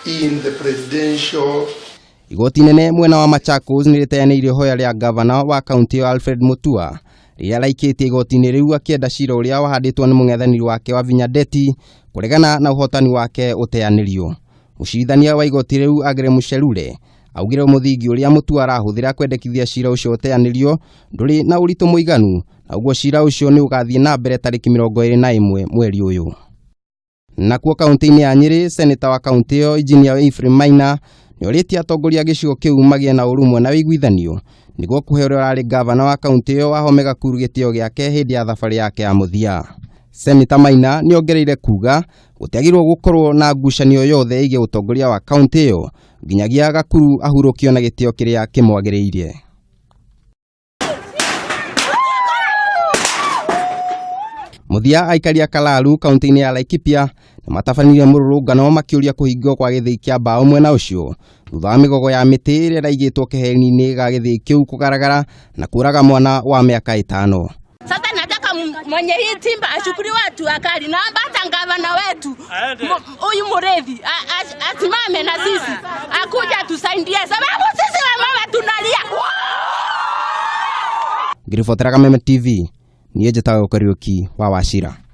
in the presidential Igoti inene mwena wa Machakos nĩ rĩteanĩirie ihoya rĩa gavana wa kaunti ĩyo Alfred Mutua rĩrĩa araikĩtie igoti-inĩ rĩu akĩenda cira ũrĩa wahandĩtwo nĩ mũng'ethanĩri wake wa Vinya Ndeti kũregana na ũhotani wake ũteanĩrio. Mũcirithania wa igoti rĩu Aggrey Muchelule augire mũthingi ũrĩa Mutua arahũthĩra kwendekithia cira ũcio ũteanĩrio ndũrĩ na ũritũ mũiganu na ũguo cira ũcio nĩ ũgathiĩ na mbere tarĩki 21 mweri ũyũ. Nakuo kaunti-inĩ ya Nyĩrĩ, seneta wa kaunti ĩyo Engineer Ephraim Maina nĩorĩtie atongoria a gĩcigo kĩu magĩe na ũrũmwe na ũiguithanio nĩguo kũhe ũrĩa ũrarĩ gavana wa kaunti ĩyo Wahome Gakuru gĩtĩo gĩake hĩndĩ ya thabarĩ yake ya mũthia. Seneta Maina nĩongereire kuga gũtiagĩrĩirwo gũkorwo na ngucanio yothe ĩgiĩ ũtongoria wa kaunti ĩyo nginyagia Gakuru ahurũkio na gĩtĩo kĩrĩa kĩmwagĩrĩire. Mũthia aikari a Kalaru kaunti-inĩ ya Laikipia nĩ matabanirie mũrũrũngano makĩũria kũhingwo kwa gĩthĩi kĩa mbaũ mwena ũcio thutha wa mĩgogo ya mĩtĩ ĩrĩa ĩraigĩtwo keheri-inĩ ga gĩthĩi kĩu kũgaragara na kũraga mwana wa mĩaka 5. Sasa nataka mwenye hii timba ashukuriwe watu akali. Naomba hata gavana wetu huyu Mureithi asimame na sisi akuja tusaidie, sababu sisi wamama tunalia. Ngiribotera Kameme TV, niĩ njĩtagwo Kariũki wa Wachira.